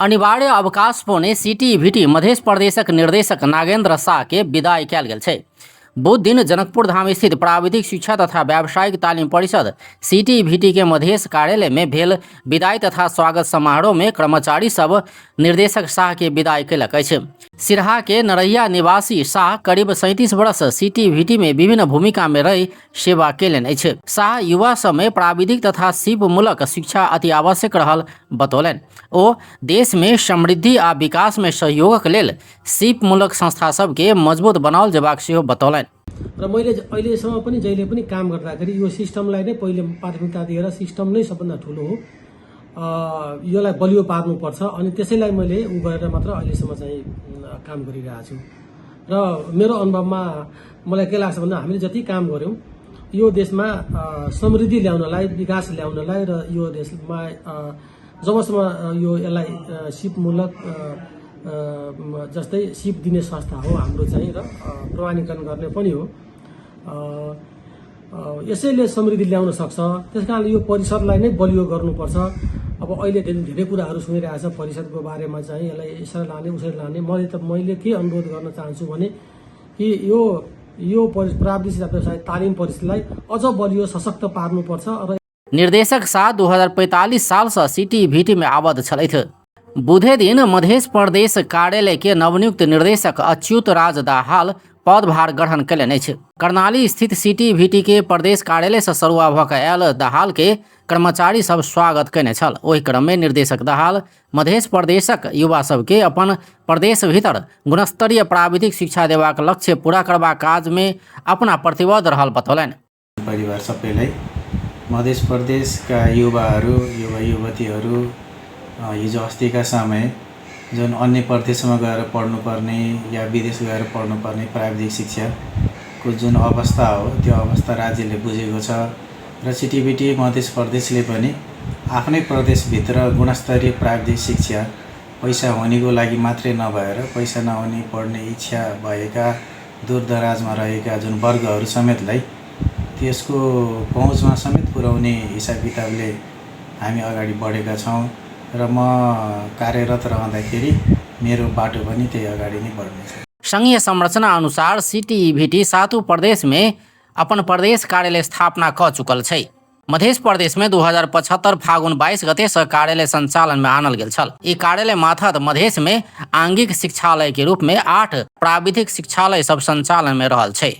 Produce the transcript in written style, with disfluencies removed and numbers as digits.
अनिवार्य अवकाश पौने सीटीईवीटी मध्य प्रदेशक निर्देशक नागेंद्र शाह के विदाई कयल गेल छै। बुध दिन जनकपुर धाम स्थित प्राविधिक शिक्षा तथा व्यावसायिक तालीम परिषद सीटीईवीटी के मधेश कार्यालय में भेल विदाई तथा स्वागत समारोह में कर्मचारी सब निर्देशक शाह के विदाई कयलक अछि। सिरहा के नरैया निवासी शाह करीब 37 वर्ष सीटीईवीटी में विभिन्न भूमिका में रहि सेवा केलनि अछि। शाह युवा सब में प्राविधिक तथा शिल्पमूलक शिक्षा अति आवश्यक रहल बतौलनि। ओ देश में समृद्धि आ विकास में सहयोगक लेल शिल्पमूलक संस्था सबके मजबूत बनाओल जेबाक सेहो बतौलनि। र मैले अहिलेसम्म पनि जहिले पनि काम गर्दाखेरि यो सिस्टमलाई नै पहिले प्राथमिकता दिएर सिस्टम नै सबभन्दा ठुलो हो, यसलाई बलियो पार्नुपर्छ अनि त्यसैलाई मैले उ गरेर मात्र अहिलेसम्म चाहिँ काम गरिरहेको छु। र मेरो अनुभवमा मलाई के लाग्छ भन्दा हामीले जति काम गऱ्यौँ यो देशमा समृद्धि ल्याउनलाई, विकास ल्याउनलाई र यो देशमा जबसम्म यो यसलाई सिपमूलक जस्तै सिप दिने संस्था हो हाम्रो चाहिँ र प्रमाणीकरण गर्ने पनि हो, यसैले समृद्धि ल्याउन सक्छ। त्यस कारणले यो परिषदलाई नै बलियो गर्नुपर्छ। अब अहिले धेरै कुराहरू सुनिरहेको छ परिषदको बारेमा चाहिँ, यसलाई यसरी लाने उसरी लाने। मैले के अनुरोध गर्न चाहन्छु भने कि यो प्राविधिक शिक्षा व्यवसाय तालिम परिषदलाई अझ बलियो सशक्त पार्नुपर्छ। र निर्देशक शाह 2045 साल से सीटीईवीटी में आबद्ध छलथि। बुधे दिन मध्य प्रदेश कार्यालय के नवनियुक्त निर्देशक अच्युत राज दाहाल पदभार ग्रहण कयलनि अछि। करनाली स्थित सीटीईवीटी के प्रदेश कार्यालय से सरुआ भऽ कऽ आयल दाहाल के कर्मचारी सब स्वागत कयने छल। ओहि क्रम में निर्देशक दाहाल मध्य प्रदेशक युवा सबके अपन प्रदेश भीतर गुणस्तरीय प्राविधिक शिक्षा देबाक लक्ष्य पूरा करबाक काज में अपना प्रतिबद्ध रहल बतौलनि। परिवार सबैलाई मध्य प्रदेशका युवाहरू, युवा युवतीहरू हिजो अस्तिका समय जुन अन्य प्रदेशमा गएर पढ्नुपर्ने या विदेश गएर पढ्नुपर्ने प्राविधिक शिक्षाको जुन अवस्था हो त्यो अवस्था राज्यले बुझेको छ र सिटिइभिटी मध्य प्रदेशले पनि आफ्नै प्रदेशभित्र गुणस्तरीय प्राविधिक शिक्षा पैसा हुनेको लागि मात्रै नभएर पैसा नहुने पढ्ने इच्छा भएका दूरदराजमा रहेका जुन वर्गहरू समेतलाई त्यसको पहुँचमा समेत पुर्याउने हिसाब किताबले हामी अगाडि बढेका छौँ र म कार्यरत रहँदाखेरि मेरो बाटो पनि त्यही अगाडि नै बढ्नेछ। संघीय संरचना अनुसार सीटीईवीटी सातू प्रदेश में अपन प्रदेश कार्यालय स्थापना क चुकल छै। मध्य प्रदेश में 2075 फागुन 22 गते से कार्यालय संचालन में आनल गेल छल। ई कार्यालय माथत मधेश में आंगिक शिक्षालय के रूप में 8 प्राविधिक शिक्षालय सब संचालन में रहल छै।